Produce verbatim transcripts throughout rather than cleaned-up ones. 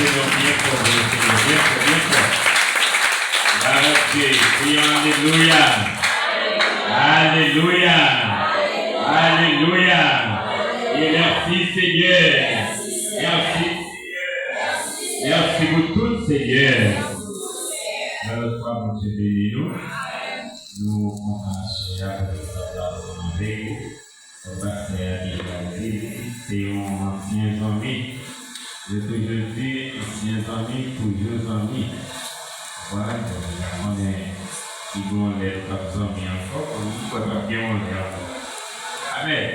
Senyè byen fò, byen fò, byen fò, byen fò. Alelouya. Alelouya. Alelouya. E mèsi, Senyè. Mèsi, Senyè. Mèsi pou tout, Senyè. Yon lòt fwa, Bondye beni nou. Nou kontan aswè a pou nou kapab avèk ou. Pastè a deja di, se yon ansyen zanmi. Yo toujou di, ansyen zanmi, toujou zanmi. Konprann? Donk, m pa konnen si gen yon lè nou p ap zanmi ankò, m kwè p ap gen yon lè ankò. Amèn.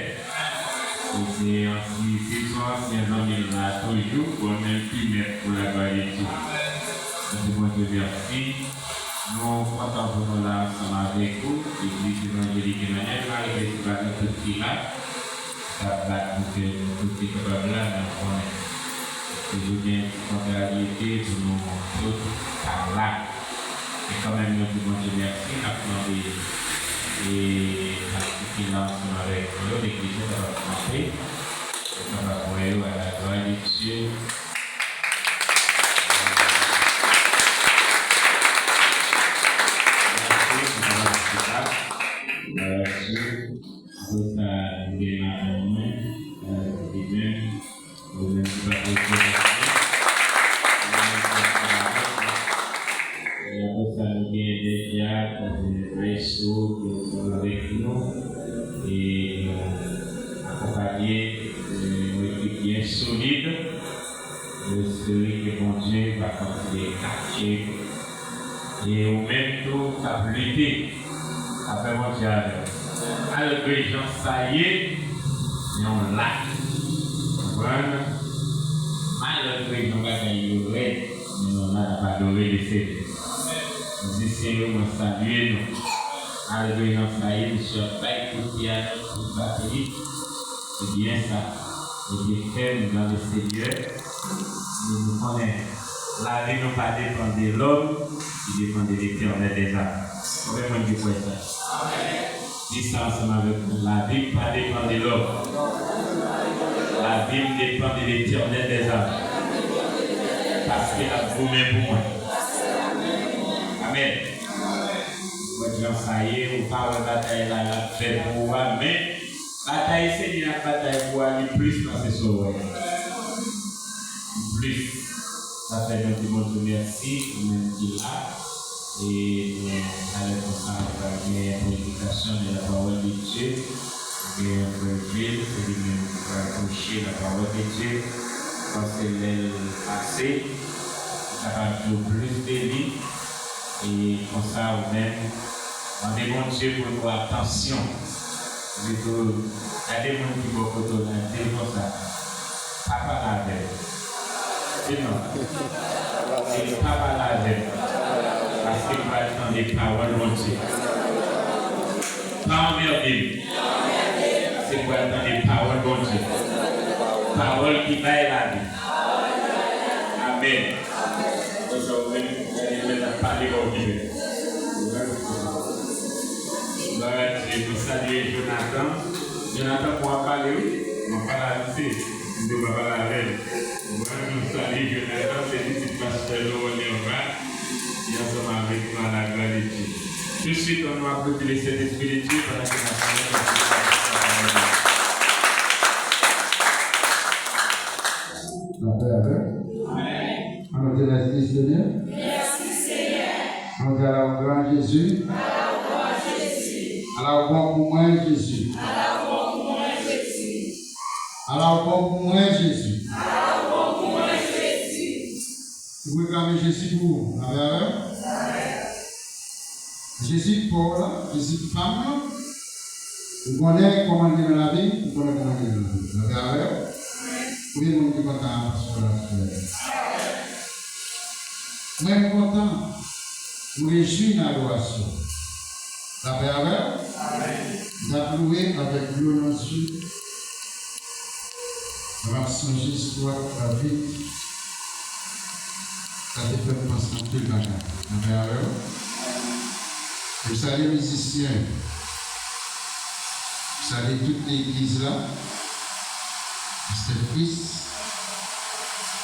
E se ansi-, se sou ansyen zanmi l la toujou, bon, menm pi nèt pou laglwa de Dye. Nou di Bondye mèsi. Nou kontan pou nou la ansanm avèk ou, Legliz Evanjelik Emmanuel Marie Festival, nou tout ki la, k ap bat pou ke nou tout te kapab la, men nou konnen toujou gen ti kontraryete pou nou tout pa la. Men kanmenm, nou di Bondye mèsi, n ap mande e, pastè ki la ansanm avèk nou yo, legliz yo kapab kanpe, yo kapab wè yo à la gloire de Dieu. Mèsi pou travay sa. Mèsi. Apre sa, nou gen madanm mwen, euh, li menm, li menm ki pa pote mèsi. E apre sa, nou gen Dedyad, euh, Maestro, ki ansanm avèk nou. E, euh, akonpanye, euh, yon ekip byen solid. Nou espere ke Bondye va kontinye kache. E ou menm tou, k ap lite, afè Bondye avè w. Malgre jan sa ye, men w la. Konprann? Malgre jan bagay yo rèd, men nou la, n ap adore Lesenyè. Mizisyen yo, mwen salye nou. Malgre jan sa ye, misye ap bay kout pye a nan tout batri. Se byen sa. Rete fèm dans le Seigneur. E nou konnen, lavi nou pa depann de lòm, li depann de Letènèl dèzame. Konbyen moun ki kwè sa? Di sa ansanm avèk mwen. Lavi m pa depann de lòm. Lavi m depann de Letènèl dèzame. Paske l ap goumen pou mwen. Amèn. Mwen di jan sa ye, ou pa wè batay la, l ap fè pou ou a, men batay Senyè a ap batay pou ou a, li plis pase sa w wè a. Li plis. Sa fè nou di Bondye mèsi, ou menm ki la. E nou, talè konsa, nou pral gen predikasyon de la parole de Dieu. Gen frè Jules, se li menm ki pral preche la parole de Dieu. Panse lè l pase, nou kapab di w plis de li. E konsa, ou menm, mande Bondye pou nou atansyon. Epi tou, gade moun ki bò kote w la, di l konsa, pa pale avè l. Di l non. Di l pa pale avè l. Paske m pral tande pawòl Bondye. Pa anmède m. Paske m pral tande pawòl Bondye. Pawòl ki bay lavi. Amèn. Konsa ou menm, gade, ou menm ap pale, pa okipe. Glwa a Dye, nou salye Jonathan. Jonathan, pou w ap pale, wi. Mwen pale a misye. M te pa pale avè l. Mwen, nou salye Jonathan, se pitit pastè Laurent Nerva, ki ansanm avèk nou à la gloire de Dieu. Tout de suite, ann nou aplodi le Sentespri de Dye pandan ke n ap pale. Lapè avè w. Amèn. Ann nou di mèsi, Senyè. Mèsi, Senyè. Ann nou di, à la gloire Jezi. À la gloire Jezi. Ala w bon pou mwen, Jezi. Ala w bon pou mwen, Jezi. Ala w bon pou mwen, Jezi. Ala w bon pou mwen, Jezi. Ou reklame Jezi pou ou. Lapè avè w. Jezi pa w la, Jezi pa m nan. Ou konnen kòman l gen nan lavi m, ou konnen kòman l gen nan lavi m. Lapè avè w. Konbyen moun ki kontan a pastè la? Mwen, m kontan, m rejwi nan adorasyon. Lapè avè w. M t ap louwe avèk dlo nan zye. Lè m ap sonje istwa David, sa te fè m panse anpil bagay. Lapè avè w. M salye mizisyen. M salye tout legliz la. Pastè Fritz.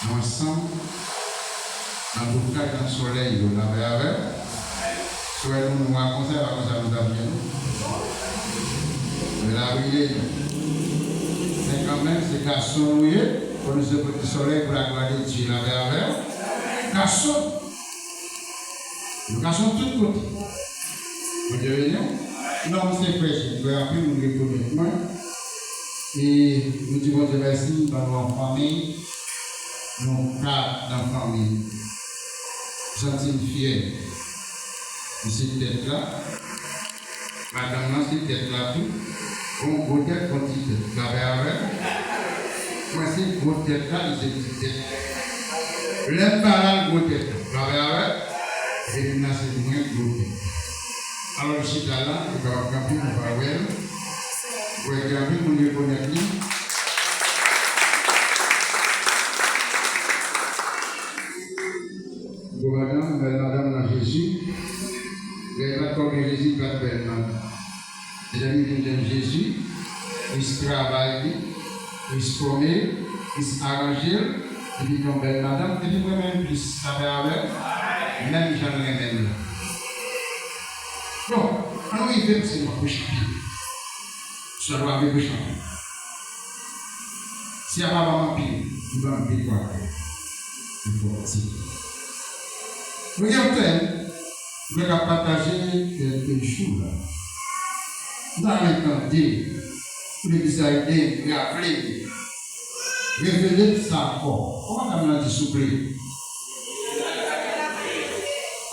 Nou ansanm nan tout kay nan solèy yo, lapè avè w. Si w wè nou nwa konsa, e pa konsa nou t ap ye non. Men l a brile nou. Men kanmenm, se gason nou ye, fò nou se pwofite solèy pou laglwa de Dye, lapè avè w. Gason. Nou gason tout kote. Bondye beni w. Non, m se frè Jil. Frè, anpil moun rekonèt mwen. E nou di Bondye mèsi, l ban nou yon fanmi. Nou kat nan fanmi. M santi m fyè. M se tèt la. Madanm nan se tèt la tou. Bon, gwo tèt, bon ti tèt. Lapè avè l. Mwen se gwo tèt la, li se ti tèt. Lè m pa la, l gwo tèt la. Lapè avè l. Epi m nan se mwen gwo tèt. Alò, l chita la, li kapab kanpe, nou pa wè l. Ou wè gen anpil moun rekonèt li. Gwo madanm, bèl madanm nan Jezi. Lè li pa t ko gen Jezi, li pa t bèl non. Medam, li vin jwenn Jezi, li travay li, li fòme, li aranje l, li vin yon bèl madanm, epi m renmen l plis, sa fè avè l, menm jan l renmen m la. Bon, ann rive, paske m ap bouch anpil. Sa dwa vin bouch anpil. Si a pa ban m anpil, li ban m de twa kè. Li fò ti. Mwen gen yon tèm, mwen ka pataje kèlke jou la. M ta renmen tande, pou legliz la ede m, raple m, revele m sa ankò. Kòman dam nan di, souple?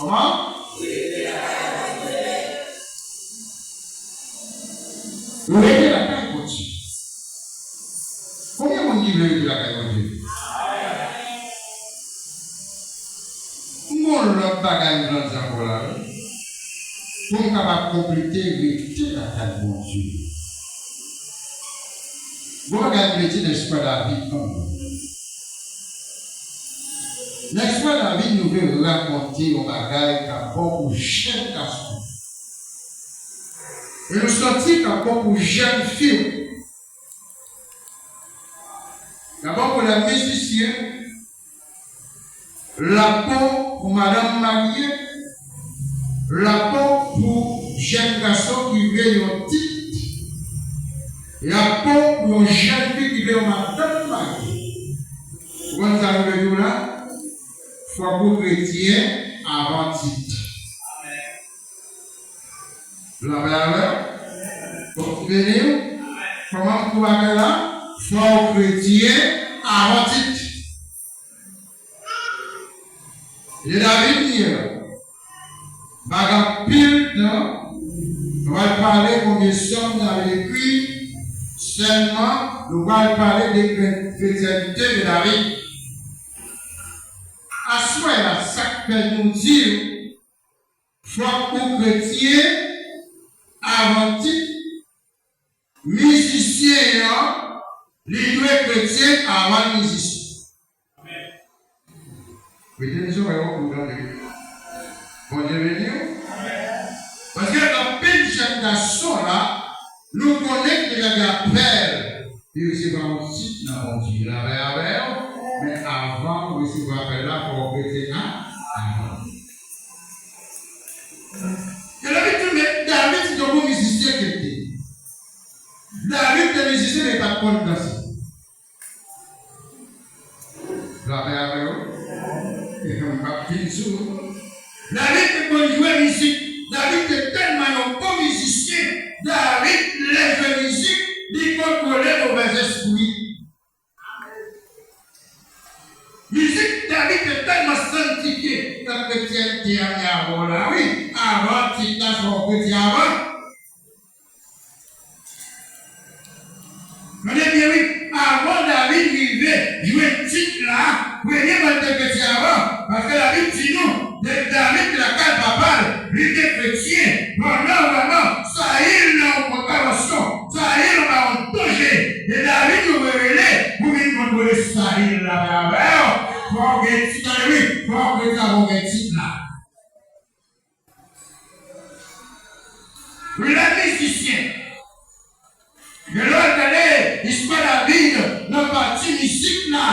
Kòman? Rete lakay Bondye. Konbyen moun ki vle rete lakay Bondye? M gon lòt bagay m pral di ankò la, wi. Pou m kapab konplete, rete lakay Bondye. Gon bagay m vle di nan istwa David, non. Nan istwa David, nou vle rakonte yon bagay k ap bon pou jèn gason. E nou santi k ap bon pou jèn fi. L ap bon pou lè mizisyen, l ap bon pou madanm marye, l ap bon pou jèn gason ki vle yon tit, l ap bon pou yon jèn fi ki vle yon madanm marye. Ou konn sa nou vle di w la? Fòk ou kretyen avan tit. Lapè avè w. Bondye beni w. Kòman m tou bagay la? Fò w kretyen avan tit. E David li ye la. Pa gen anpil tan. Nou pral pale konbyen sòm David ekri. Sèlman, nou pral pale de kre-, kretyènte de David. Aswè a, sa k fè nou di w, fòk ou kretyen avan tit, mizisyen an, li dwe kretyen avan l mizisyen. Mete zòrèy w pou w tande. Bondye beni w. Paske anpil jèn gason la, nou konnen ke deja gen apèl, li resevwa yon tit nan Bondye. Lapè avè w, men avan w resevwa apèl la, fò w kretyen a-, avan. E lè nou tounen, David se yon bon mizisyen ke l te ye. David te mizisyen, men li pa t konn danse. Lapè avè w. M ap vin sou ou. David te konn jwe mizik. David te tèlman yon bon mizisyen. David, lè jwe mizik, li kontwole movèzespri. Mizik David te tèlman sanntifye, nan kretyènte a, m avè w la, wi. Avan tit la, fò w kretyen avan. Tande byen, wi. Avan David rive jwenn tit la, premye bagay li te kretyen avan, paske Labib di nou, depi David te lakay papa l, li te kretyen. Pandan vrèman, Sayil nan yon kontravansyon, Sayil nan yon danje, e David nou revele pou vin kontwole Sayil la avè w. Fò w gen tit, tande, wi, fò w kretyen avan w gen tit la. Lè mizisyen. Gen lè w al gade istwa David nan pati mizik la.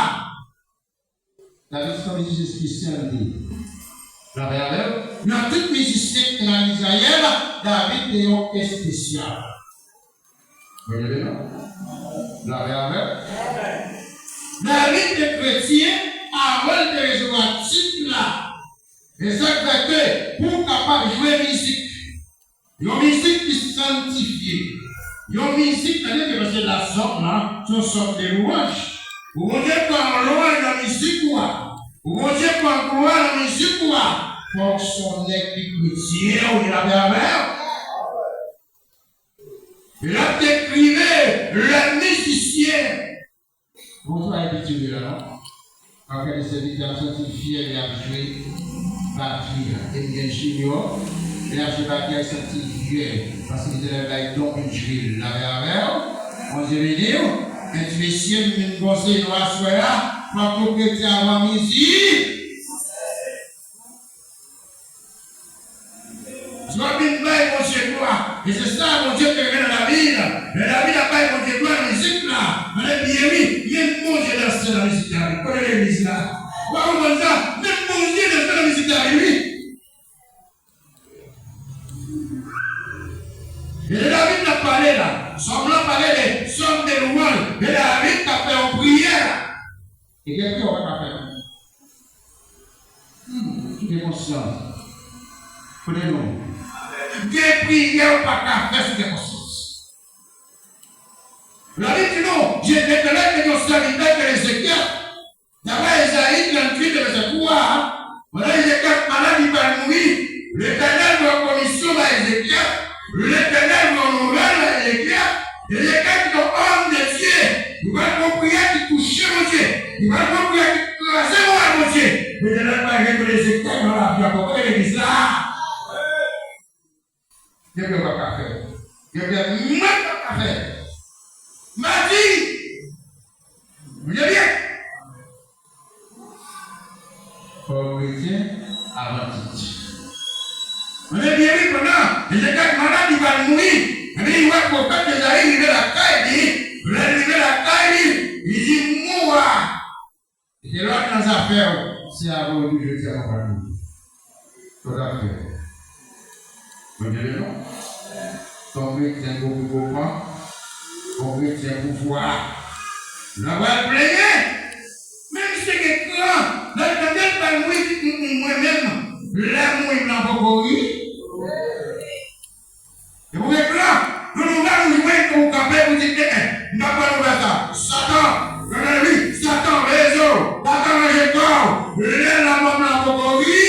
David se yon mizisyen espesyal li te ye. Lapè avè w. Nan tout mizisyen ki te nan Izrayèl, David te yon espesyal. Bondye beni w. Lapè avè w. David te kretyen avan l te resevwa tit la. E sa k fè ke pou w kapab jwe mizik, yon mizik ki sanntifye. Yon mizik, tande byen, paske la sòm la, se yon sòm de lwanj. Pou Bondye pran lwanj nan mizik ou a, pou Bondye pran glwa nan mizik ou a, fòk se yon nèg ki kretyen ou ye, lapè avè w. E l ap dekrive lè mizisyen Bonswa, epi tire la, non? Anfen, sèvitè a santi l fyè, li ap jwe batri a. E m gen Junior, li ap jwe batri a, li santi l fyè. Paske li te lè bay don pou l jwe l. Lapè avè w. Bondye beni w. Men ti mesye, m vin konseye nou aswè a. Fòk nou kretyen avan mizik. Si w ap vin bay Bondye glwa, e se sa Bondye te renmen nan David. Lè David ap bay Bondye glwa nan mizik la, tande byen wi, menm Bondye danse nan mizik David. Kote legliz la? W a konprann sa? Menm Bondye danse nan mizik David, wi. E lè David ap pale la, sòm lan pale de sòm de lwanj. E David k ap fè yon priyè la. E gen priyè w pa ka fè, non. Hmm, ki gen konsyans. Kote nou? Gen priyè w pa ka fè si w gen konsyans. Labib di nou, Letènèl te gen yon sèvitè ki rele Ezekyèl. Daprè Ezayi tranntuit, vèsè twa a, pandan Ezekyèl malad, li pral mouri, Letènèl voye yon komisyon bay Ezekyèl. Letènèl voye yon nouvèl bay Ezekyèl. Ezekyèl ki te yon òm de Dye. Li pral fè yon priyè ki touche Bondye. Li pral fè yon priyè ki kraze moral Bondye. Letènèl pral retounen Ezekyèl nan lavi ankò. Kote legliz la? Gen priyè w p ap ka fè. Gen priyè mwen p ap ka fè. Madi. Tande byen. Fò w kretyen avan tit. Tande byen wi, pandan Ezekyèl malad, li pral mouri. Ebyen, li wè pwofèt Ezayi rive lakay li. Lè l rive lakay li, li di, "Mou a, e te lòt nan zafè w, se avè w epi jodi a mwen pral mouri." Sa w t ap fè? Mwen byen non. Ton kretyen gwo pi gwo pan, ton kretyen pouvwa. Nan pral plenyen. Men misye gen kran, lè l tande l pral mouri, li di, "Mm, mm, mwen menm, lè m mouri m nan poko ri." E pou gen kran, pou nou wè nou jwenn pou kanpe pou di, "Eh, eh, m t ap pran nouvèl sa." Satan, yo rele wi, Satan, veye zo, Satan ranje kò w, lè lanmò m nan poko ri.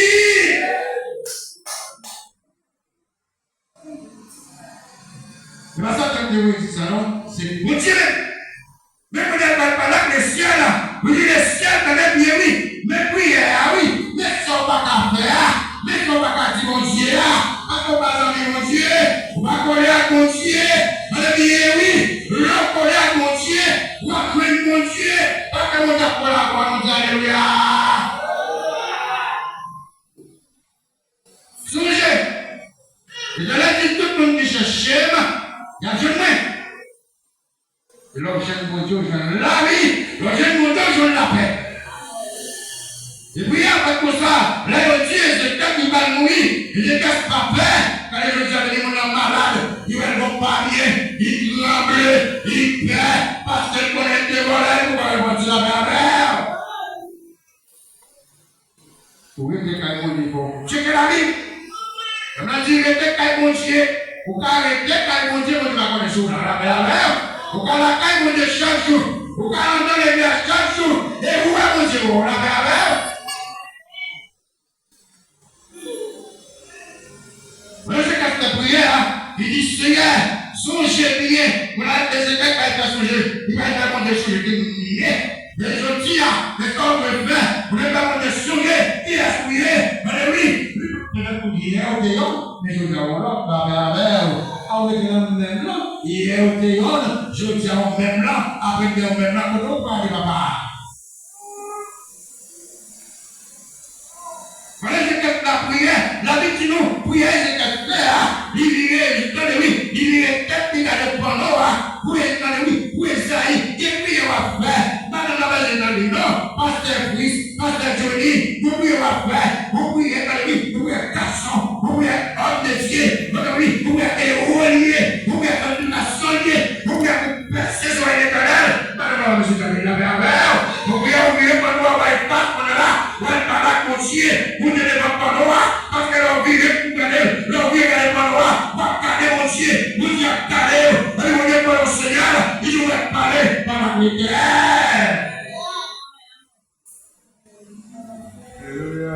Se pa Satan ki te voye di sa, non. Se Bondye menm. Men kounye a l pral pale ak lesyèl la. Li di lesyèl, tande byen wi. Men priyè a wi. Men sa w pa ka fè a. Men sa w pa ka di Bondye a. Paske w pa zanmi Bondye. Ou pa kole ak Bondye. Tande byen wi. Lè w kole ak Bondye, w ap jwenn Bondye. Paske Bondye ap kolabore ak Bondye. Alelouya. Sonje, Letènèl di tout moun ki chèche m, y ap jwenn mwen. E lè w jwenn Bondye, w jwenn lavi. Lè w jwenn Bondye, w jwenn lapè. E priyè a fèt konsa, lè yo di Ezekyèl ki pral mouri, Ezekyèl pa pè. Gade jodi a, gen moun nan malad, li wè l gon pa byen, li tranble, li pè, paske l konnen l te vòlè, li pou pa repanti. Lapè avè w. Ou rete kay Bondye, fò w tcheke lavi. Lè m nan di rete kay Bondye, ou ka rete kay Bondye, Bondye pa konnen si w la, lapè avè w. Ou ka lakay Bondye chak jou, ou ka anndan legliz chak jou, e ou wè Bondye wè w, lapè avè w. Pandan Ezekyèl fè priyè a, li di, Senyè, sonje byen. Moun la, Ezekyèl pa fè sonje, li pa fè Bondye sonje ke moun li ye. Men jodi a, men sa w dwe fè, ou dwe fè Bondye sonje kiyès ou ye. Tande wi, li pa fè pou yè ou te yonn, men jodi a w yon lòt, lapè avè w. A ou rete nan menm lan, yè ou te yonn, jodi a w menm lan, apre demen w menm lan, kote w prale papa? Pandan Ezekyèl t ap lapriyè, Labib di nou, priyè Ezekyèl fè a, li vire, tande wi, li vire tèt li gade panno a, pou, tande wi, pou Ezayi, gen priyè w ap fè, madanm nan pa bezwen tande non, pastè Kris, pastè Johnny, yon priyè w ap fè, yon priyè, tande wi, yon priyè gason, yon priyè òm de Dye, tande wi, yon priyè ewo li ye, yon priyè tande nasyon li ye, yon priyè pou pèse sou Letènèl, tande wi, mesye, tande, lapè avè w, yon priyè ou vire panno a, w al pa panno la, w al pale ak Bondye, Bondye devan panno a, paske lè w vire pou gade, lè w vire gade panno a, w ap gade Bondye, Bondye ap gade w, epi Bondye pale w Senyè, li di w al pale, pale ak Letènèl. Alelouya.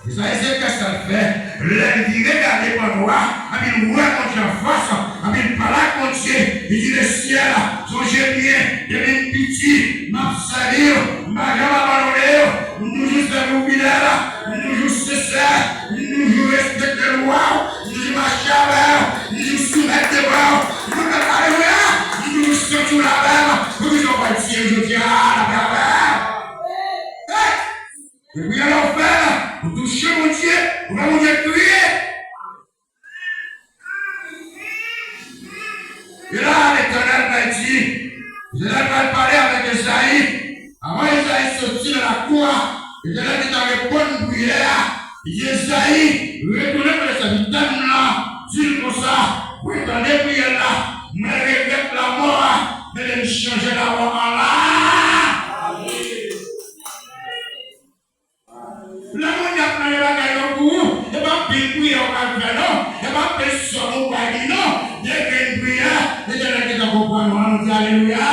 E sa Ezekyas t al fè. Lè l vire gade panno a, epi l wè Bondye anfas, epi l pale ak Bondye, li di, Lesyèl, sonje byen, depi m piti, m ap sèvi w, m pa janm abandone w, m toujou sèvi w fidèl, m toujou sensè, m toujou respekte lwa w, m toujou mache avè w, m toujou soumèt devan w, m toujou, alelouya, m toujou santi w la avè m, poukisa w pral tiye m jodi a, lapè avè w? Hey! Depi lè w fè, ou touche Bondye, ou fè Bondye kriye. E la, Letènèl pral di, Letènèl pral pale avèk Ezayi. Avan Ezayi soti nan lakou a, Letènèl gentan reponn priyè a. Li di, Ezayi, retounen kote sèvitè m nan, di l konsa, pou l tande priyè l la, mwen regrèt lanmò a, men m chanje lanmò an la. Lè moun y ap mande bagay yo pou ou, e pa anpil priyè ou pral fè non, e pa anpil sòm ou pral li non, de grenn priyè, Letènèl gentan konprann ou, ann nou di alelouya.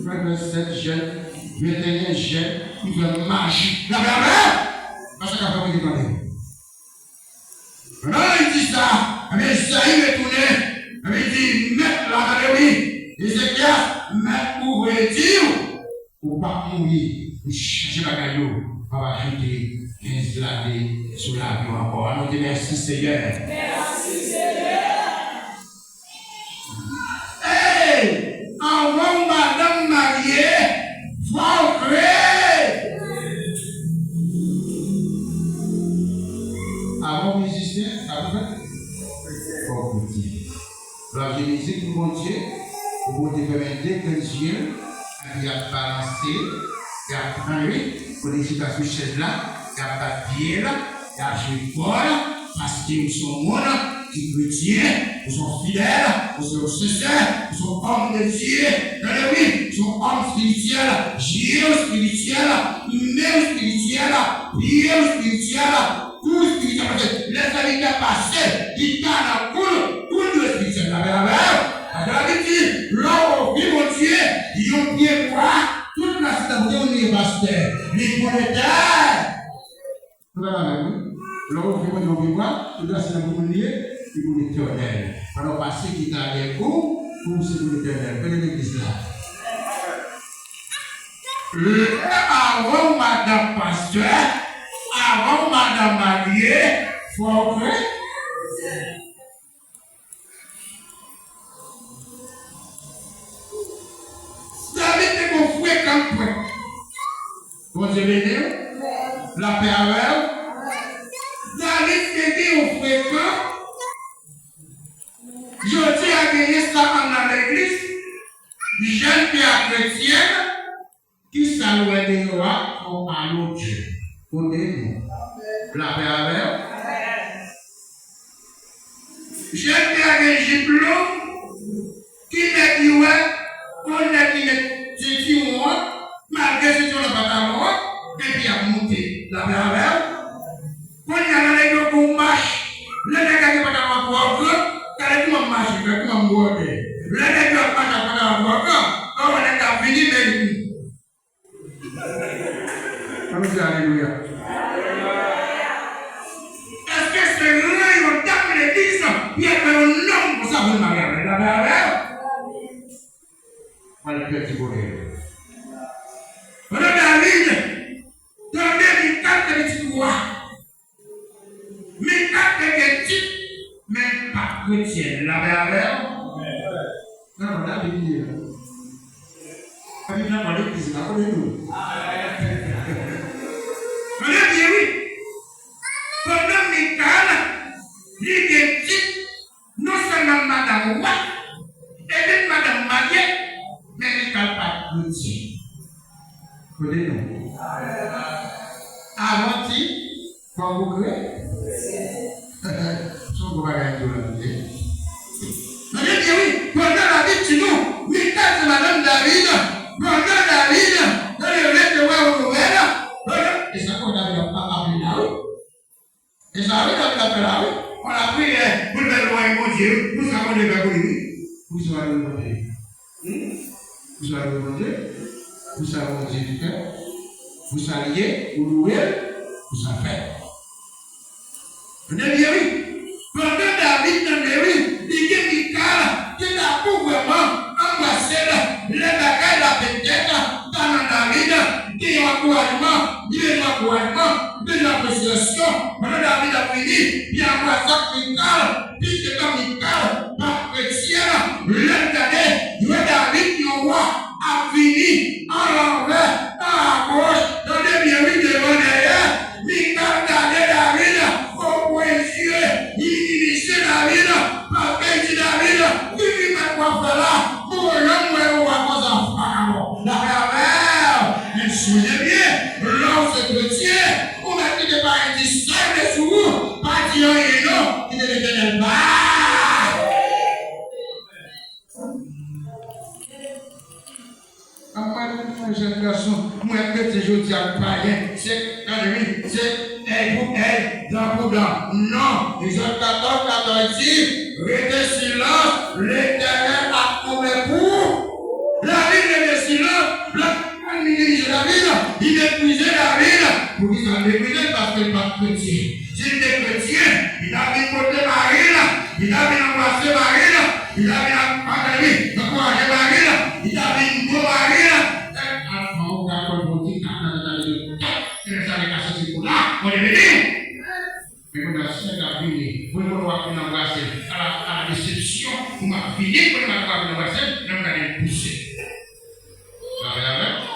Frè mwen, sèt jen, venteyen jen, m fè maji. Lapè avè w? Paske ka fè mwen tande. Pandan li di sa, ebyen, Ezayi retounen, ebyen, li di, Mèt la, tande wi, Ezekyas, Mèt ou voye di w, ou p ap mouri, m chanje bagay yo, m ap ajoute kenz lane sou lavi w ankò. Ann nou di, Mèsi, Senyè. Mèsi, Senyè. Hey! Anvan w madanm marye, fò w kreye. Anvan w mizisyen, sa pou fè? Fò w kretyen. Lè w ap jwe mizik pou Bondye, pou Bondye fèmen de grenn zye l, epi y ap balanse, y ap, tande wi, kote chita sou chèz la, y ap bat pye l, y ap jwe kò l, paske ou se yon moun ki kretyen, ou se yon fidèl, ou se yon sensè, ou se yon òm de Dye. Tande wi, ou se yon òm espirityèl, je w espirityèl, men w espirityèl, pye w espirityèl, kou w espirityèl. Paske lè sèvitè pase, li ta nan kou l, kou l yo espirityèl. Lapè avè w. Paske Labib di, lè w ofri Bondye yon pye bwa, tout rasin nan bouke moun li ye pastè. Li pou Letènèl. Nou pa avè m, wi. Lè w ofri Bondye yon pye bwa, tout rasin nan pou moun li ye, li pou Letènèl. Pandan w pase ki ta dèyè kou, kou se pou Letènèl. Kote legliz la? Lè avan w madanm pastè, avan w madanm marye, fò w kretyen. David te gen yon frekan prèt. Bondye beni w. Lapè avè w. David te gen yon frekan. Jodi a genyen sa anndan legliz. Jèn fi a kretyen. Kisa l wè deyò a? Fò w ale w Dye. Kote nou? Lapè avè w. Jèn fi a gen jip long. Ki nèg li wè? Yon nèg ki met sentiwon an, malgre sentiwon an pa talon an, epi y ap moute. Lapè avè w. Kounye a la nèg yo pou mach. Lè nèg la gen pantalon an twò gran, gade kouman m mache, gade kouman m bwòdè. Lè nèg yo ap mache ak pantalon an twò gran, an wè nèg la ap vini, men Ann nou di alelouya. Èske se ran yon dam legliz pou y al wè yon nonm konsa pou l marye avè l? Lapè avè w. Pral pèdi bonè. Pandan David tande Mikal te pitit wa, Mikal te gen tit, men l pa t kretyen. Lapè avè w. Nan, nan, Bib li ye la. Bib nan, nan legliz la, kote nou? Tande byen, wi. Pandan Mikal, li gen tit, non sèlman madanm wa, epi madanm marye, Kretyen. Kote nou? Avan ti, fòk ou kre-, se yon gwo bagay tou la, tande. Tande byen, wi. Pandan David di nou, Mikal se madanm David. Pandan David, nan le vle te wè yon nouvèl. Pandan, e sa fè David ap, ap, ap vin la, wi. E sa, wi, David ap fè la, wi. Yon lapriyè pou l fè lwanj Bondye, wi. Pou sa Bondye fè pou li, wi. Pou sa lwanj Bondye. Hmm? Pou sa lwanj Bondye. Pou sa Bondye fè. Pou sa l ye, ou louwe l, pou sa l fè. Tande byen, wi. Pandan David tande, wi, li gen Mikal ki ta pou vrèman anbrase l. Lè bagay la petèt ta nan David, gen yon ankourajman, li bezwen ankourajman, li bezwen apresyasyon. Pandan David ap vini, li anbrase ak Mikal, piske Mikal pa t kretyèn. Lè l gade, li wè David, yon wa, ap vini, an lanvè, an agoch, tande byen, wi, devan, dèyè. Mikal gade David, o pwen zye, li minimize David, paske li di David, ki mèt w ap fè la, mwen menm mwen wè yon wa konsa, Farawon. Lapè avè w. Men sonje byen, lè w se kretyen, ou mèt kite pa endisay sou ou, pa di anyen non, kite Letènèl ba. Mwen, mwen, jèn gason, mwen, kretyen jodi a, payen, se, gade, wi, se, èy pou èy, dan pou dan. Non, Egzòd katòz, katòz di, rete silans, Letènèl ap kanpe pou ou. David rete silans, lè Mikal minimize David, li meprize David. Poukisa l meprize l? Paske l pa t kretyen. Si l te kretyen, li ta vin pote mari l, li ta vin anbrase mari l, li ta vin ap, pa tande, ankouraje mari l, li ta vin bon mari l. Tèt al fè yon kakòl pou ti kaka nan tande de tèt. Lè sa li ka santi kou la, Bondye beni w. Men kounye a, sèt ap vini, pou l konn w ap vin anbrase l, a la, a la desepsyon, pou m ap vini, kounye a, m ap vin anbrase l, lè m gade l pouse. Sa fè avè m.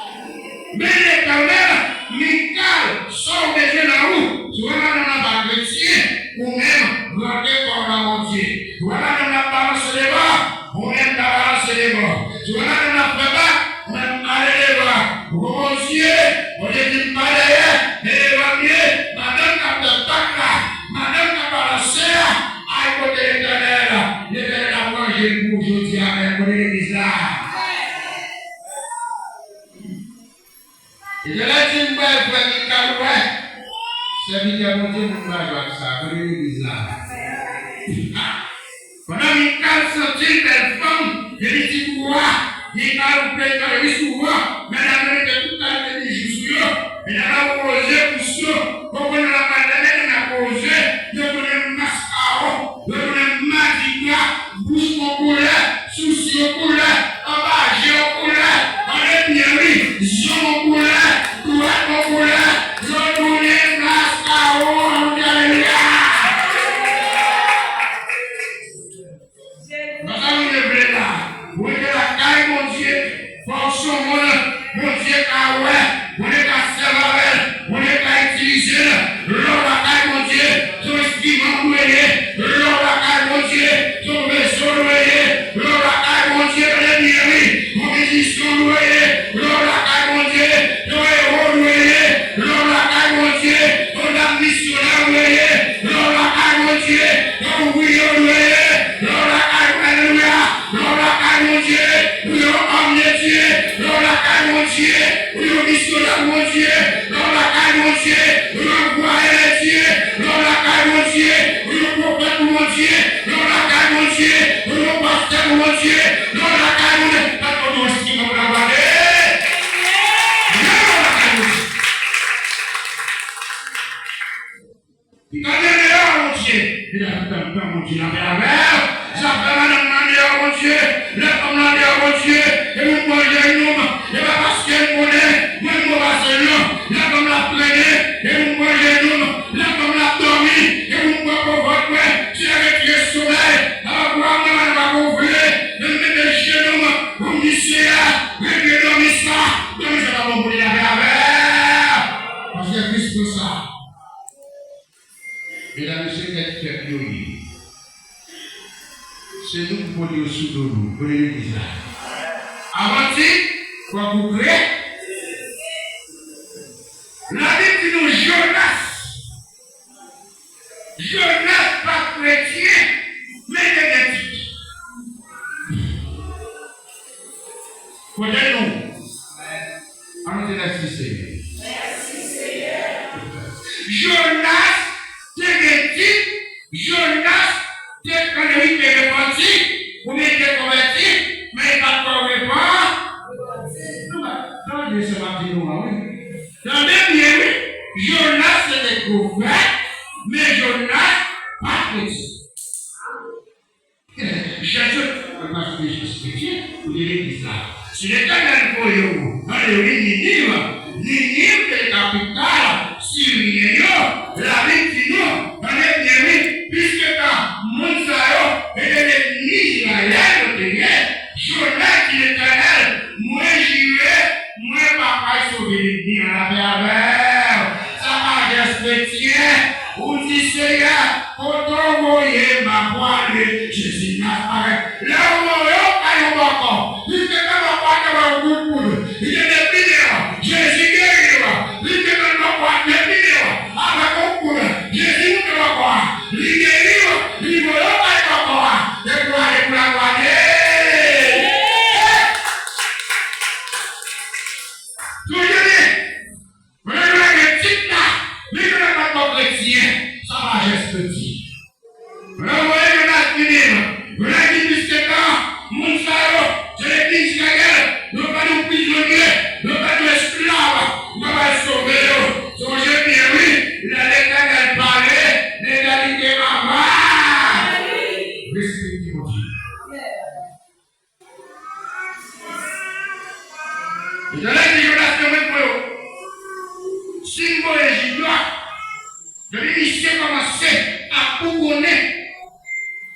Men Letènèl, Mikal, sa w bezwen nan ou? Si w wè madanm nan pa kretyen, ou menm, rantre kò w nan Bondye. Si w wè madanm nan ap balanse de bò, ou menm ka balanse de bò. Si w wè madanm nan ap fè bak, ou menm ale devan. Ou Bondye, Bondye di m pa dèyè, men devan m ye. Madanm k ap fè bak la, madanm k ap balanse a, al kote Letènèl. Letènèl ap ranje l pou ou jodi a menm. Kote legliz la? Letènèl di m, bay frè Mikal wè. Sèvitè Bondye, moun pa jwe ak sa. Kote legliz la? Pandan Mikal santi l bèl fanm, epi li di pou wa, Mikal, ou plen tande wi sou wa, medam yo mete tout kalite bijou sou yo, medam yo poze bous yo, ou konnen la pale, medam yo poze, yo tounen maskawon, yo tounen madigra, bouch yon koulè, sousi yon koulè, anba je yon koulè, tande byen wi, zong yon koulè, dwèt yon koulè, yo tounen maskawon, alelouya! Nan sa nou te vle la, ou rete lakay Bondye, fò w se yon moun Bondye ka wè, Bondye ka sèvi avè l, Bondye ka itilize l. Lè w lakay Bondye, se yon enstriman w dwe ye. Lè w lakay Bondye, se yon veso w dwe ye. Lè w lakay Bondye, tande byen wi, yon mizisyen w dwe ye. Lè w lakay Bondye, se yon ewo w dwe ye. Lè w lakay Bondye, se yon dam misyonè w dwe ye. Lè w lakay Bondye, se yon ouvriye w dwe ye. Lè w lakay, alelouya. Lè w lakay Bondye, ou yon òm de Dye. Lè w lakay Bondye, ou yon misyonè Bondye. Lè w lakay Bondye, ou yon vwaye de Dye. Lè w lakay Bondye, ou yon pwofèt Bondye. Lè w lakay Bondye, ou yon pastè Bondye. Lè w lakay Bondye, pa t konn yon enstriman pou travay. Lè w lakay Bondye. Li ka gen deyò, Bondye. Li ka gen tan, tan, Bondye, lapè avè w. Zafè madanm nan deyò, Bondye. Lè fanm nan deyò, Bondye. E moun bò jenou m. E pa paske m konnen mwen mo pase l non. Lè fanm la trennen. E moun bò jenou m. Lè fanm la dòmi. E moun bò kovòt mwen. Se retire somèy. Apa pou a mwen, mwen pa gonfle. Men m mete jenou m. Pou m di, Seyè, retire dòmi sa. Dòmi sa pa bon pou li, lapè avè w. Paske Kris pran sa. Medam, se tèt fèb yo ye. Se nou ki pote yo sou do nou. Kote legliz la? Avanti, Fòk ou prè. Labib di nou Jonas. Jonas pa t kretyen, men li te gen tit. Kote nou? Ann di mèsi Senyè. Jonas te gen tit, Jonas te, tande wi, te repanti, oubyen te konvèti, men li pa t ko repanti. Nou pa tande sa m ap di nou an, wi. Tande byen, wi. Jonas se te pwofèt, men Jonas pa t kretyen. Jezi, mwen pa sou Jezi kretyen, ou te legliz la. Si Letènèl voye w, tande wi, Niniv, Niniv te kapital siryen yo, Labib di nou, tande byen wi, piske ta moun sa yo, e te lènmi Izrayèl yo te ye, Jonas di Letènèl, mwen jire, mwen pa pral sove lènmi an, lapè avè w. Sa pa jès kretyen, ou di, Seyè, kote w voye m, m a prale. Jezi Nazarèt. Lè w voye w kay yon bòkò, li te nan bòkò a te ba w kout poud, li te depile w, Jezi geri w. Li te nan bòkò a depile w avèk yon kout poud, Jezi moute bòkò a, li geri w, li voye w kay bòkò a, epi w ale pou laglwa de Dye. Toujou di, Pandan Jonas gen tit la, men Jonas pa t ko kretyen, sa pa jès kretyen. Pandan yo voye Jonas Niniv, Jonas di piske ta moun sa yo, se lènmi Izrayèl, yo pèdi w prizonye, yo pèdi w esklav, ou pa pral sove yo. Sonje byen wi, lè Letènèl pale, Letènèl di te ava. Respekte Bondye. Letènèl di Jonas, men mwen pou yo. Si m voye Jida, depi misye kòmanse ap bougonnen,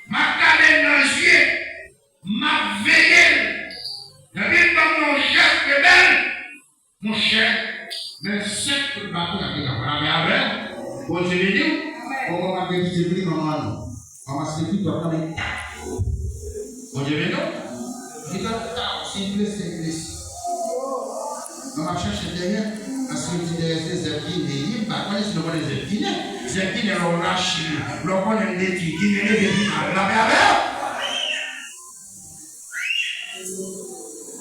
m ap gade l nan je, m ap veye l. Depi l ban m yon jès rebèl, monchè, men senk kout baton y ap degaje. Mwen avè w. Bondye beni w. Bon, mwen ap beni w, manman nou. Manman se pi dòt nan men. Bondye beni w. Li dòt ta w, senplis, senplis. Mwen ap chache dèyè. Paske yo di dèyè se zèb ginen. Li m pa konnen si nou konnen zèb ginen. Zèb ginen lè w rache l. Lè w konnen l detwi. Ginen leve pi mal. Lapè avè w.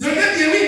Tande byen wi.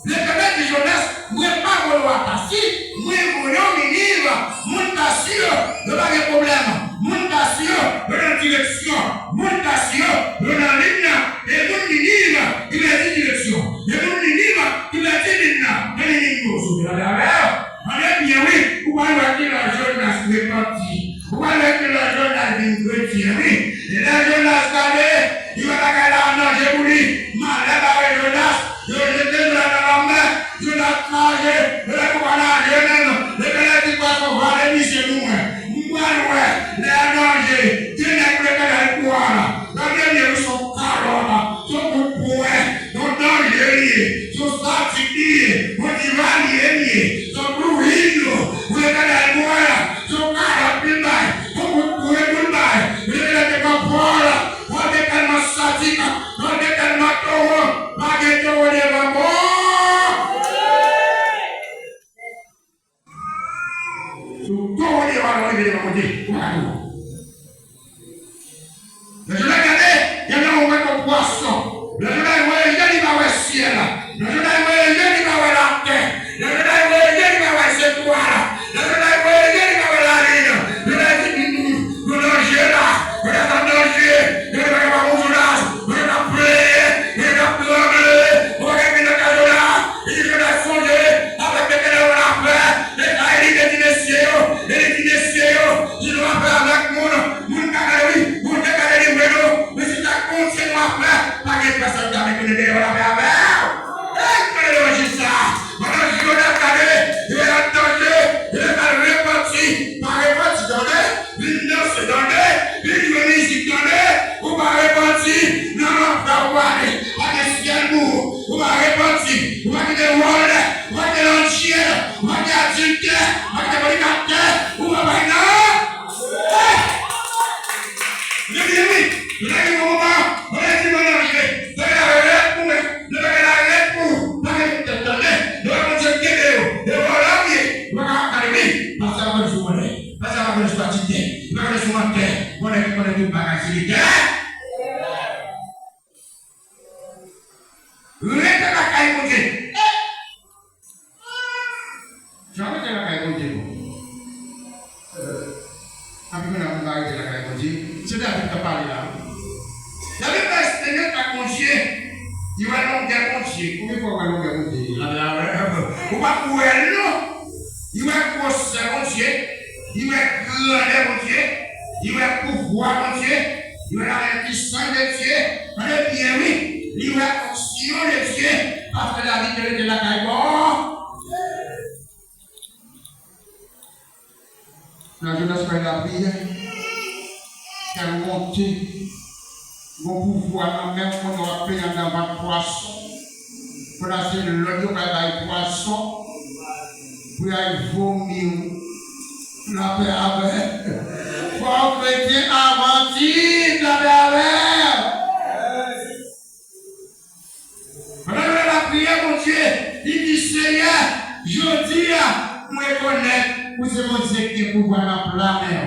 Letènèl di Jonas, mwen pa voye w a Tasi, mwen voye w Niniv. Moun Tasi yo, yo pa gen pwoblèm. Moun Tasi yo, yo nan direksyon. Moun Tasi yo, yo nan liy nan. E moun Niniv ki pèdi direksyon. E moun Niniv ki pèdi liy nan. Men Niniv yo sove. Tande avè w. Tande byen wi. Ou pral wè kilè Jonas repanti. Ou pral wè kilè Jonas vin kretyen wi. E lè Jonas gade, li wè bagay la an danje pou li. Malè bare Jonas, yo jete Jonas nan lanmè. Jonas naje, e lè pou pa naje menm, Letènèl di pwason vale misye pou mwen. M pral wè, lè an danje, gen nèg Letènèl pran. Tande byen wi, se yon kalòt, se yon kout pwen. Yon danje li ye, se yon sadik li ye, yon divalye li ye, se yon klouin yo, pou Letènèl pran, se yon kalòt pou l bay, se yon kout pwen pou l bay, pou Letènèl te pran pòl, pòl te tèlman sadik, pòl te tèlman towo, pa gen towo devan pòl. Sou do w li va rive devan Bondye. Ou pa ka di non. Lè Jonas gade, gen nan ou wè yon pwason. Lè Jonas voye je li pa wè syèl. Lè Jonas voye je li pa wè latè. Lè Jonas voye je li pa wè zetwal. Lè Jonas voye je li pa wè lalin. Jonas di, "Hum, hum, nou danje la. Jonas an danje. Jonas pa ka pa bon Jonas. Jonas ap plenyen. Jonas ap tranble. Ou pa ka vin nan kay Jonas." Li di Jonas sonje, avèk Letènèl ou an afè, e sa e li te di mesye yo, e li di mesye yo, si nou afè avèk moun, moun ka gade wi, Bondye ka delivre nou, men si se ak Bondye nou afè, pa gen pèsòn ki ap retounen dèyè w, lapè avè w. Ey, tande levanjil sa, pandan Jonas gade, yo an danje, yo pral repanti, pa repanti, tande. Vin danse, tande. Vin jwe mizik, tande. Ou pa repanti. Nan lanfè ou prale. Pa gen syèl pou ou. Ou pa repanti. Ou pa kite wòl. Ou pa kite landjyèl. Ou pa kite adiltè. Ou pa kite fònikatè. Ou pa bay nan. Hey! Byen, byen, wi. Lè gen yon moman, ou lè di mwen danje. Lè gen la rèt pou mwen. Lè gen la rèt pou ou. Pa gen tèt, tande. konnen sou atitid, li pa konnen sou mantè. Bon nèg ki konnen tout bagay, se Letènèl. Rete lakay Bondye. Jan rete lakay Bondye bon. Anpil moun ap rete lakay Bondye. Se David k ap pale la. David bay eksperyans ak Bondye. Li wè longè Bondye. Konbyen fwa w wè longè Bondye? Ou pa wè l non. Li wè gwosè Bondye. Li wè grandè Bondye. Li wè pouvwa Bondye. Li wè lapuissance de Dieu. Tande byen wi. Li wè onction de Dieu. Paske David te rete lakay bon. Nan Jonas fè lapriyè, kè l monte. Gon pouvwa nan men w, konnen w ap peye anndan vant pwason. Kounye a se lòd yo pral bay pwason pou y al vomi w. Lapè avè w. Fò kretyen avanti, lapè avè w. Pandan nou nan lapriyè, Bondye, li di, Seyè, jodi a, m rekonèt ou se Bondye ki gen pouvwa nan pla men w.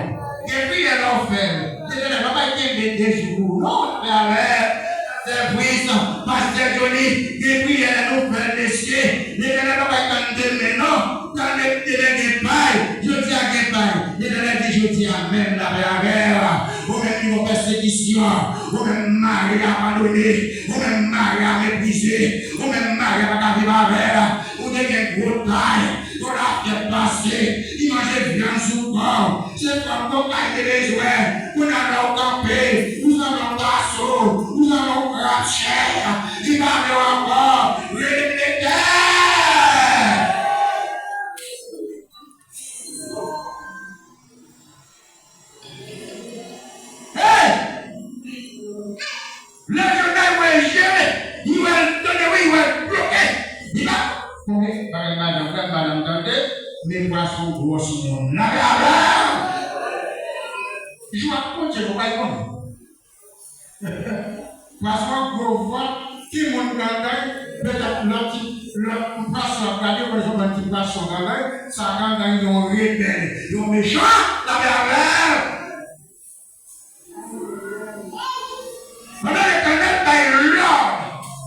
Gen priyè lè w fè l, Letènèl pa bay kenbe de jou pou ou, non, lapè avè w. Sè Pris, Pastè Johnny, gen priyè lè nou fè l, mesye, Letènèl pa bay tann demen, non. Tann demen gen pay, jodi a gen pay. Letènèl di, jodi a menm, lapè avè w. Ou menm ki gon pèsekisyon, ou menm mari abandone, ou menm mari a meprize, ou menm mari a pa ka viv avè w, ou te gen gwo tay, yon lafyèt pase, li manje vyann sou kò w, se fanm koka li te bezwen, kounye a la w kanpe, ou sanble yon gason, ou sanble yon krab chè, li pa vle w ankò, rele Letènèl. Hey! Lè Jona wè jele, li wè l tande, wi, li wè l bloke. Li pa konnen bagay madanm, frè madanm tande, men pwason gwòs moun. Lapè avè w! Jwa Bondye, nou pa konnen. Pwason an gwo vwa, timoun gangay, petèt lòt ti, lòt pwason ap gade, wè yon bann ti pwason gangay, sa gangay yon rebèl, yon mechan, lapè avè w. Pandan Letènèl bay lòd,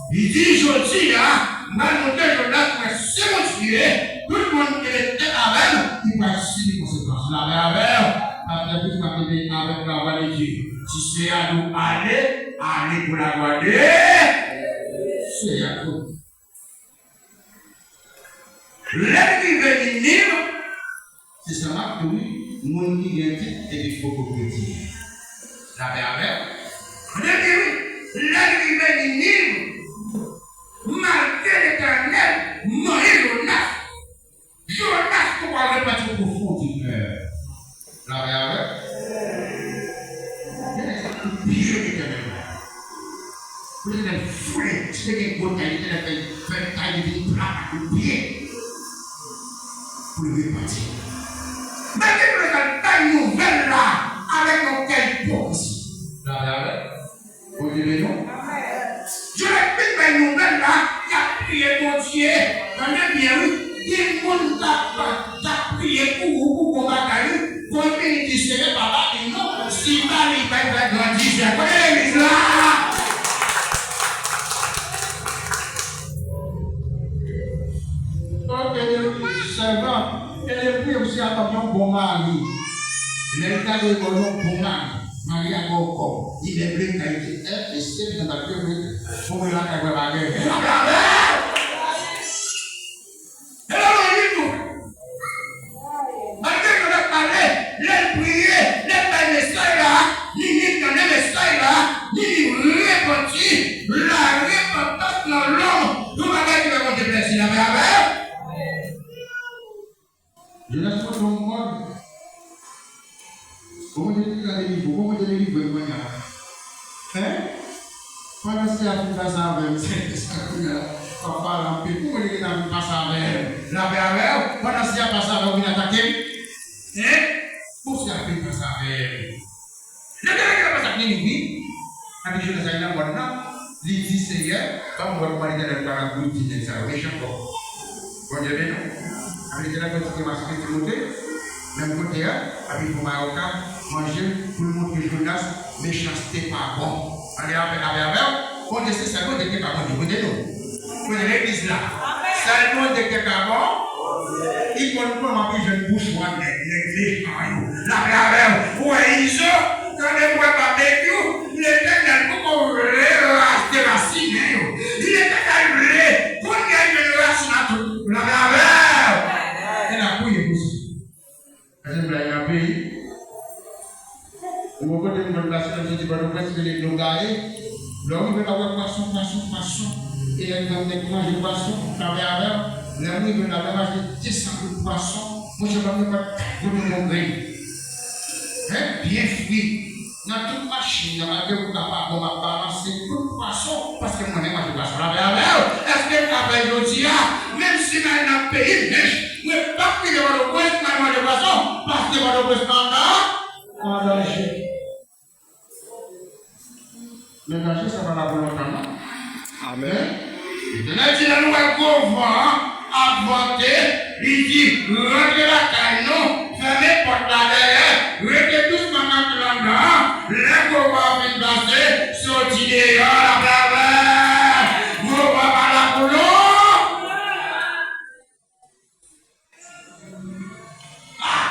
li di, jodi a, m pral montre Jonas mwen se Bondye, tout moun ki rete avè m, li pral sibi konsekans. Lapè avè w. Pastè Chris pa kenbe avèk lavwa de Dye. Si Seyè a di w ale, ale pou laglwa de Seyè a. Lè l rive Niniv, se sa m ap di w wi, moun ki gen tit epi poko kretyen. Lapè avè w. Tande byen wi, lè l rive Niniv, malgre Letènèl mande Jonas, Jonas poko al repanti o pwofondè kè l. Lapè avè w. Genlè se pou pye Letènèl la. Pou Letènèl foule, si te gen gwo tay, Letènèl fè, fè tay li vin plat ak pye. Pou l repanti. Malgre Letènèl bay nouvèl la avèk yon kè ipokrizi. Lapè avè w. Bondye beni w. Jewèl fin bay nouvèl la, y ap priye Bondye. Tande byen wi. Gen moun k ap, k ap priye pou ou, pou bon bagay wi. Bon, vini di Seyè pa ba li non. Si l ba li, bay bay grandizè. Kote legliz la? Ok, sèvant. E depi ou se atann yon bon mari. Lè l ta dwe ba w yon bon mari, mari a ba w kòb. Li menm vle kay di, eh, mesye, m nan bat yo vre. Fò mwen lakay mwen bagay. E la mwen di tou. Malgre yo t ap pale, lè l priye, lè l bay mesaj la, Niniv tande mesaj la, Niniv repanti, la repantans nan lòm, yon bagay ki fè Bondye plezi, lapè avè w. Jonas monte yon mòn. Kòman te gentan delivre w? Kòman te delivre w kounye a? Hein? Pandan Seyè a fin pase avè m, Seyè a kounye a, w ap pale anpil. Kòman te gentan fin pase avè m? Lapè avè w. Pandan Seyè a pase avè w, vin atake m? Hein? Bon, Seyè a fin pase avè m. Lè Bondye te pase ak Niniv wi, epi Jonas al nan mòn nan, li di, Seyè, ban m wè kòman Letènèl pral angoudi nèg sa yo, mechan twòp. Bondye beni w. Epi Letènèl fè ti kè maske ti monte, Menm kote a, epi pou mayoka, manje l, pou l montre Jonas, mechanste pa bon. Tande avè, avè, avè w, Bondye se sèl Bondye ki pa Bondye. Kote nou? Kote legliz la? Sèl Bondye ki pa bon. Li konn kòman pou jwenn bouch wan nèg, nèg mechan yo. Lapè avè w. Ou wè Izo, tande m wè Babekyou, Letènèl poko vle ras derasinen yo. Letènèl vle konn gen yon rasin a tout. Lapè avè w. E n ap priye pou sa. Paske m bay nan peyi. Ou wè kote m konn pase, lè m soti Pòtoprens, vin nou gaye. Lè w rive la, w wè pwason, pwason, pwason. E lè yon nèg manje pwason, kanpe avè w. Lè m rive la, lè m achte de san goud pwason, monchè, pa gen pa kat goud pou yon grenn. Byen fri. Nan tout machin nan, malgre ou ka pa bon, m ap balanse tout pwason, paske m renmen manje pwason. Lapè avè w. Èske m ka fè jodi a, menm si m al nan peyi nèj, mwen p ap kite Pòtoprens, m al manje pwason, paske Pòtoprens pa an danje. Men danje sa pa la pou lontan, non. Amèn. Letènèl di, lè nou wè gwo van an ap vante, li di, rantre lakay nou, fèmen pòt la dèyè, rete dousman nan kay anndan an. Lè gwo van an fin pase, soti deyò, lapè avè w. Gwo van pa la pou lontan. Ah!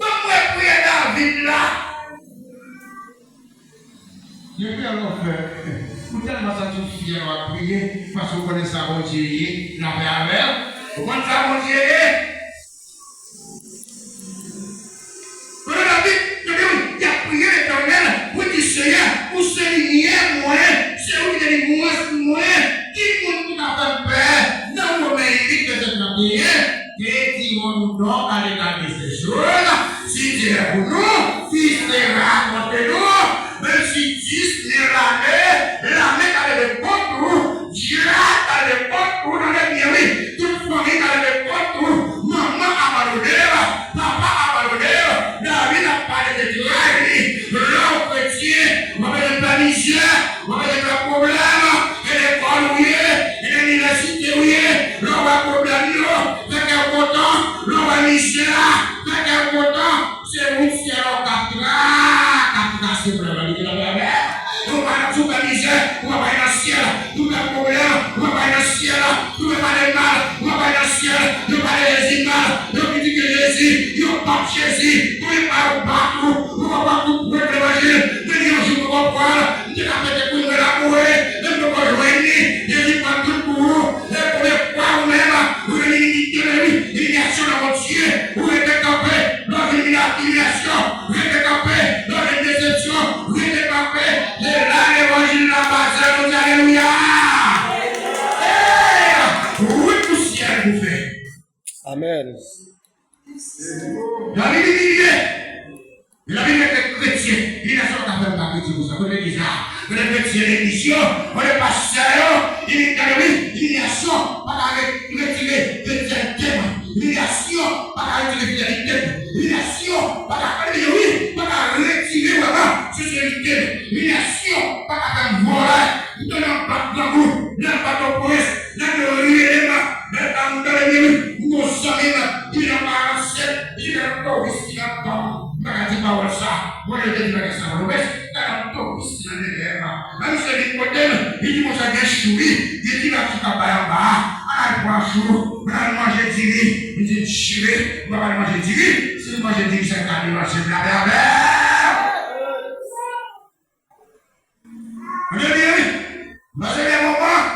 Ban m wè priyè David la. Gen priyè lè w fè, ou tèlman santi w fyè w ap priye, paske w konnen sa Bondye ye, lapè avè w. Ou konn sa Bondye ye? Kote David, tande wi, y ap priye Letènèl, pou di, Seyè, ou se limyè mwen, se ou ki delimwans mwen, ki moun ki ka fè m pè? Nan Women uit, vèsè trannteyen, que dirons-nous donc à l'égard de ces choses? Si Dieu est pour nous, qui sera contre nous? Menm si dis mil lame, lame ka leve kont ou, djihad ka leve kont ou, tande byen wi, tout fanmi ka leve kont ou, manman abandone w, papa abandone w, David ap pale de tray li, lè w kretyen, w ap pale de mizè, w ap pale de pwoblèm, e lekòl ou ye, e inivèsite ou ye, lè w wè pwoblèm yo, fè kè w kontan, lè w wè mizè a, fè kè w kontan. Se wout syèl la w ka tra-, ka trase pou lè li te la. Ou pa nan, si w fè mizè, ou pa pral nan syèl. Si w fè pwoblèm, ou pa pral nan syèl. Si w fè pale mal, ou pa pral nan syèl. Yo pale Jezi mal, yo kritike Jezi, yo bat Jezi. Konbyen fwa yo bat ou, ou pa pral pou prèch levanjil. Men gen yon jou poko pral, m te ka pete kouri mwen lakoure, men m poko jwenn li. Jezi pran tout pou ou. E konbyen fwa ou menm, ou jwenn iminite, men wi, imilyasyon nan Bondye, ou rete kanpe, lè w jwenn imilyasyon, rete kanpe, lè w jwenn desepsyon, rete kanpe. Se la levanjil la pase, nou di alelouya. Hey! Wout pou syèl pou fè. Amèn. David imilye. David rete kretyen. Imilyasyon pa ka fè m pa kretyen konsa. Kote legliz la? Kote kretyen legliz yo? Kote pastè yo? Imilye, tande wi, imilyasyon pa ka re-, retire fidelite mwen. Imilyasyon pa ka retire fidelite mwen. Imilyasyon pa ka, tande byen wi, pa ka retire vrèman senserite mwen. Imilyasyon pa ka fè m vole. M te nan bat grangou, nan bat opres, nan rele m, men pa m tande byen wi, m gon zanmi m, ki nan karannsèt, ki nan touris ki nan tan. M pa ka di pawòl sa, mwen yo te di bagay sa, mwen wè, gade yon touris ki nan dèyè m. Menm si li kote m, li di konsa gen chou wi, gen ti nat ki ka bay anba a, ann al pran chou, ann al manje diri, m di jire, m pa pral manje diri, si m manje diri, sa ka deranje m, lapè avè w. Tande byen wi. Paske gen moman,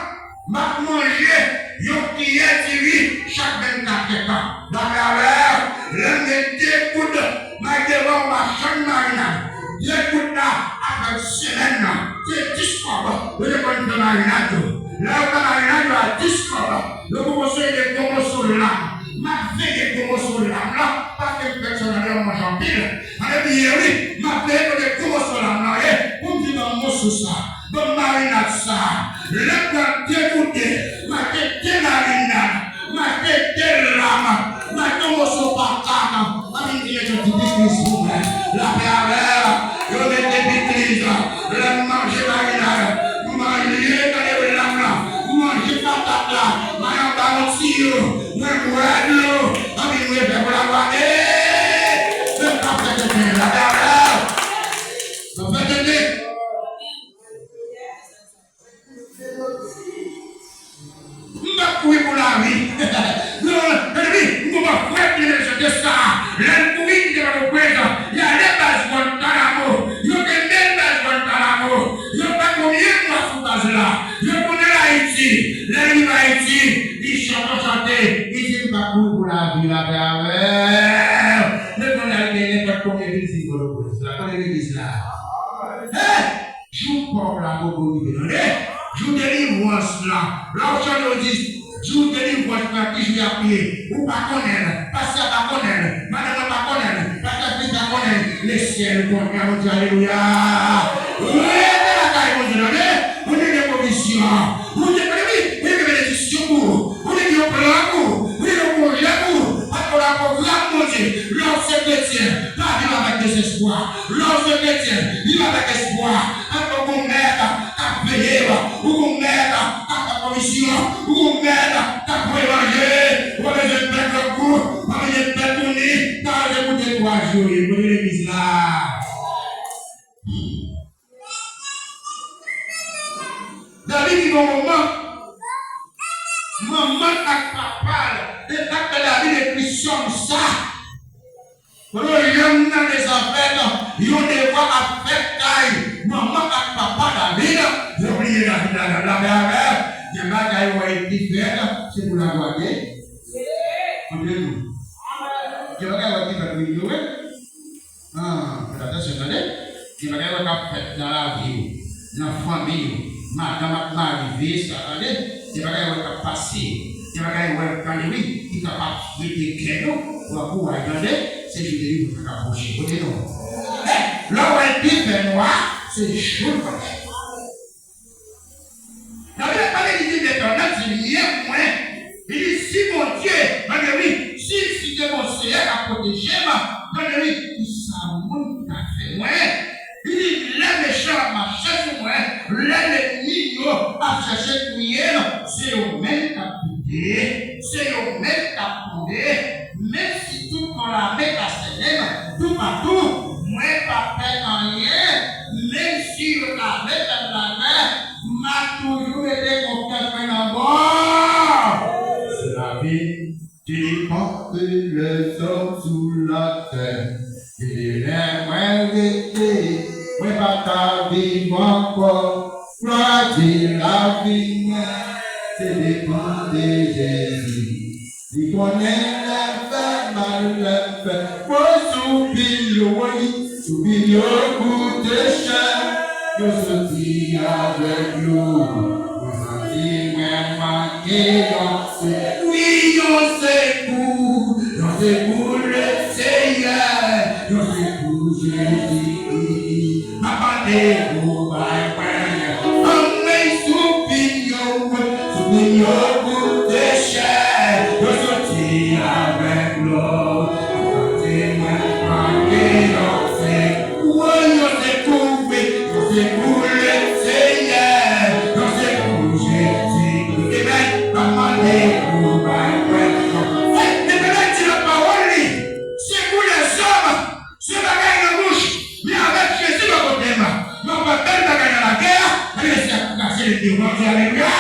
m ap manje yon kiyè diri chak vennkatrè tan. Lapè avè w, lè m gen de goud, m al devan yon machann marinad. De goud la ap fè semèn nan. Se dis kòb yo te konn fè marinad yo. Lè yo fè marinad yo a dis kòb, yo poko sere de gwo moso lam. M ap veye gwo moso lam la, paske m fèk sòt nan yon manje anpil. Tande byen wi, m ap veye kote gwo moso lam nan ye, pou m di ban m moso sa, ban m marinad sa. Lè m pral degoute, m achte de marinad, m achte de lam, m achte yon moso patat, m ap vin di mete yon ti pikniz pou mwen. Lapè avè w, yo mete pikniz, lè m manje marinad, m manje, tande wi, lam la, m manje patat la, m al anba yon tiyo, mwen bwè dlo, anpi m refè pou laglwa de Pou, pou lavi, lapè avè w. Legliz la, gen nenpòt konbyen vizik Pòtoprens la. Kote legliz la? Hey! Jou pòv la poko rive, tande. Jou delivrans la. Lè w chante, w di, jou delivrans la, ki jou y ap ye? Ou pa konnen l, pastè a pa konnen l, madanm mwen pa konnen l, pastè Fritz pa konnen l. Lesyèl konnen, nou di alelouya. Rete lakay Bondye, tande. Bondye gen pwovizyon. Bondye, tande, wi, Bondye gen benediksyon pou ou. Ou te gen yon plan pou ou. Ou te gen yon pwojè pou ou. Paske w nan pwogram Bondye. Lè w se kretyen, pa viv avèk dezespwa. Lè w se kretyen, viv avèk espwa. Paske w gen yon mèt k ap veye w. Ou gen yon mèt k ap fè pwovizyon. Ou gen yon mèt k ap voye manje. Ou pa bezwen pè grangou. Ou pa bezwen pè touni. Sa yo se pou de twa jou yo ye. Kote legliz la? David rive yon moman, manman l ak papa l te, David ekri sòm sa. Kote yon lòm nan dezafèt, yon devwa ap fèt kay manman ak papa David, yo bliye David ladan l, lapè avè l. Gen bagay ou wè ki fèt, se pou laglwa de Bondye. Gen bagay ou wè ki fèt pou inyore. Ah, fè atansyon, tande. Gen bagay wè k ap fèt nan lavi w, nan fanmi w, madanm ak mari, vye sa, tande. Gen bagay wè k ap pase, gen bagay wè, tande, wi, ki kapab frite kè nou, pran kouraj, tande. Se jou delivrans la k ap pwoche. Kote nou? Hey, lè w wè l pi fè nwa, se jou l pase. David ap pale, li di, Letènèl se lye mwen. Li di, si Bondye, tande wi, si, si se Bondye Seyè k ap pwoteje m, tande wi, kisa moun ka fè mwen? Li di, lè mechan ap mache sou mwen, lè lènmi yo ap chèche touye m, se yo menm k ap bite, se yo menm k ap tonbe. Menm si tout yon lame ka sènen m toupatou, mwen p ap pè anyen. Menm si yo ta vle fè m lamè, m ap toujou mete konfyans mwen nan Bondye. Se lavi ki pase lèzòm sou latè. Gen de lè mwen rete, mwen pa ka viv ankò. Glwa di lavi mwen, se depann de Jezi. Li konnen lè m fè mal, lè m fè fo. Soupir yo, wi, soupir yo koute chè. Yo soti avèk dlo. Mwen santi mwen manke yon sekou, wi, yon sekou, yon sekou Leseyè, yon sekou Jezikri. M ap mande ou bay mwen. Anmwey, soupir yo, soupir yo koute chè. Yo soti avèk dlo. Yo soti mwen manke yon sekou, yon sekou, wi, yon sekou Leseyè. Yon sekou Jezikri. Amen. M ap mande ou bay mwen. Hey, Letènèl di nan pawòl li, sekou lèzòm. Se bagay nan bouch, men avèk Jezi bò kote m, m ap wè bèl bagay nan lagè a. Gade mesye ap kraze lènmi yo, di alelouya.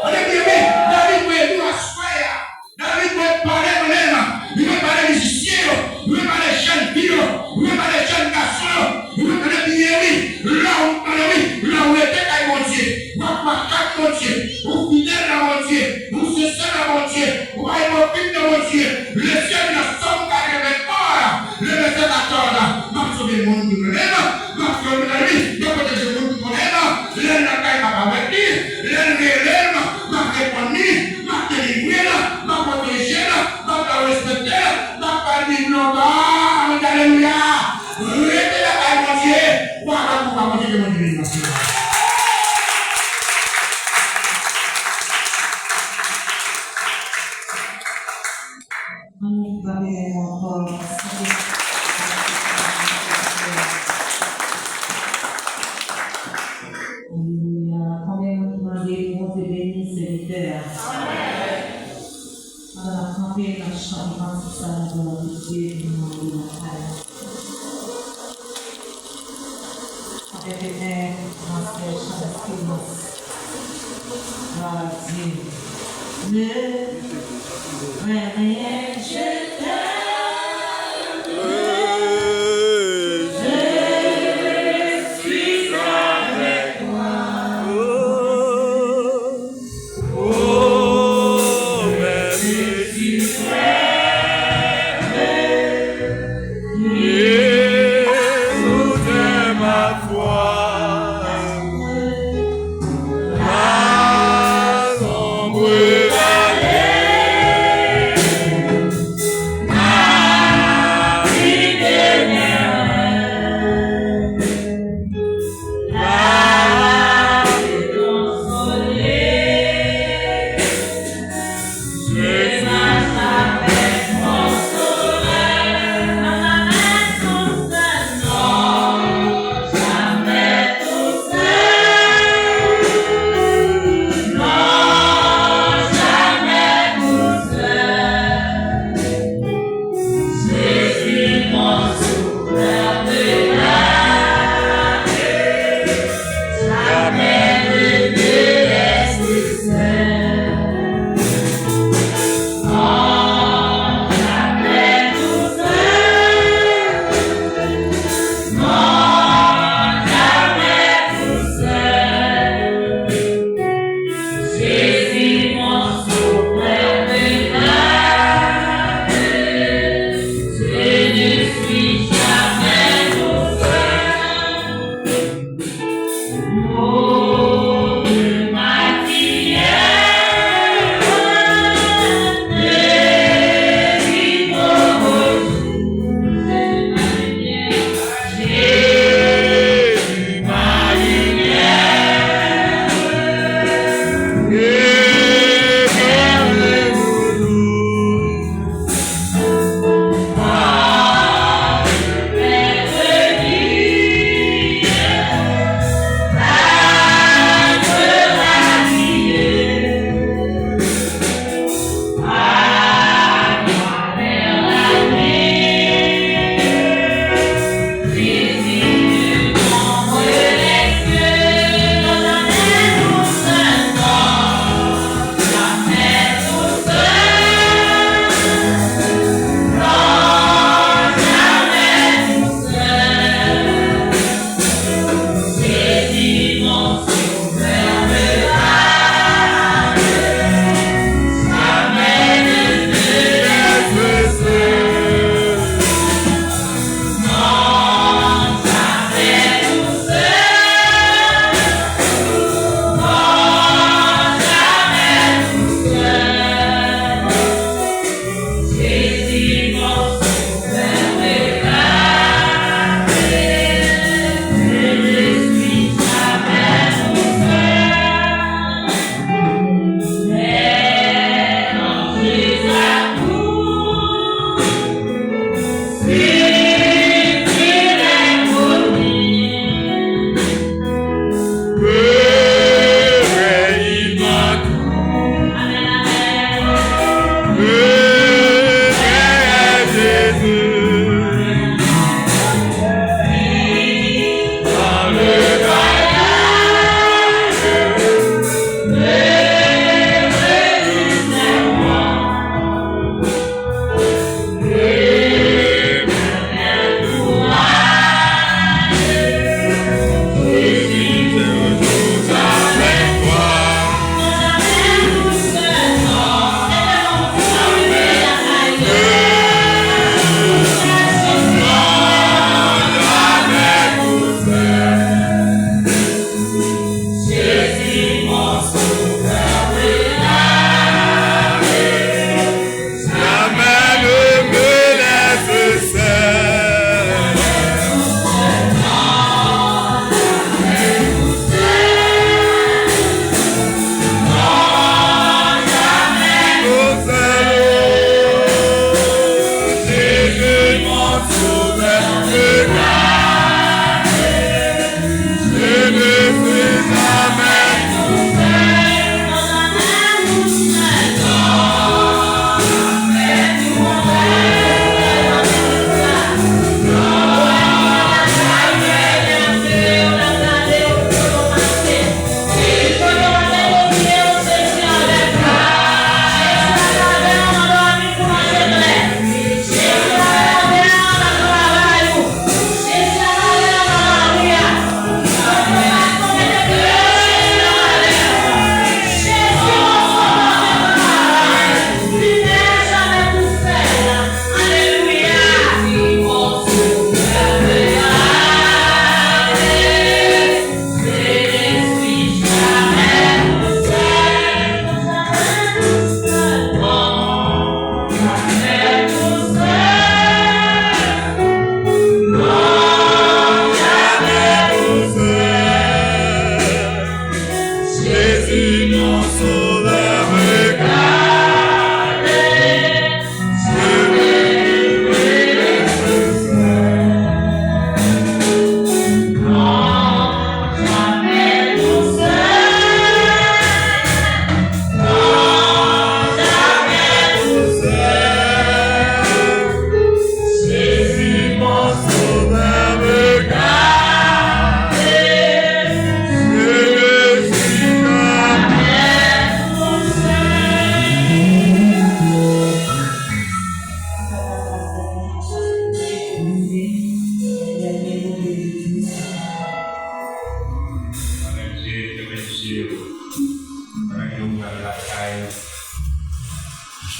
Alelouya, wi. David voye nou aswè a. David voye pale nou menm. Li voye pale mizisyen yo. Li voye pale jèn fi yo. Li voye pale jèn gason yo. Li voye pale byen, wi. Lè w, tande, wi. Lè w rete kay Bondye, w ap mache ak Bondye. Ou fidèl nan Bondye. Ou sensè nan Bondye. Ou pa ipokrit nan Bondye. Lesyèl nan Sòm katreven an, lè vèsè katòz la, m ap sove moun ki renmen m, m ap sove lavi, m ap pwoteje moun ki konnen m, lè l nan kay m ap avèk li, lè l rele m, m ap reponn li, m ap delivre l, m ap pwoteje l, m ap fè w respekte l, m ap fè l viv lontan. Alelouya! Rete lakay Bondye, w a wè pouvwa Bondye ke Bondye beni w. Ann nou frape men nou ankò. Alelouya. Konbyen moun ki mande pou Bondye beni sèvitè a? Pandan n ap kanpe, n ap chante kantik sa a pou Bondye nou mande lakay. Avèk Pastè Charles Clémence. Glwa a Dye. Le, le, je t'aime. Je suis avec toi. Oh, oh, mais je suis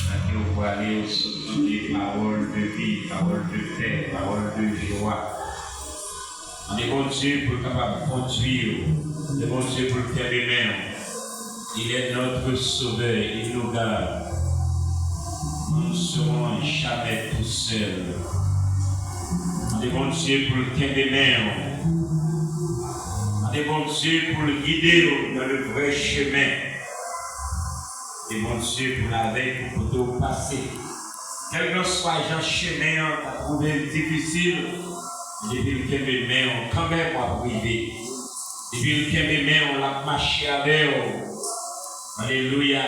Ke w prale, w sot tande pawòl de vi, pawòl de pè, pawòl de jwa. Mande Bondye pou l kapab kondui w. Mande Bondye pou l kenbe men w. Il est notre Sauveur, il nous garde. Nous ne serons jamais tout seuls. Mande Bondye pou l kenbe men w. Mande Bondye pou l gide w dans le vrai chemin. E Bondye pou l avèk ou kote w pase. Kèlkanswa jan chemen an ta twouve l difisil, depi l kenbe men w, kanmenm w ap rive. Depi l kenbe men w, l ap mache avè w. Alelouya.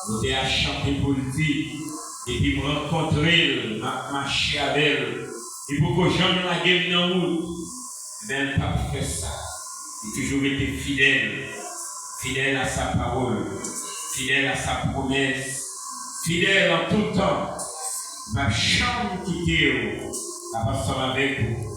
Otè a chante pou l di, depi m rankontre l, m ap mache avè l. Li poko janm lage m nan wout. Ebyen, l p ap fè sa. Li toujou rete fidèl. Fidèl a sa pawòl. Fidèl a sa pwomès. Fidèl an tout tan. Li p ap janm kite w. L ap ansanm avèk ou.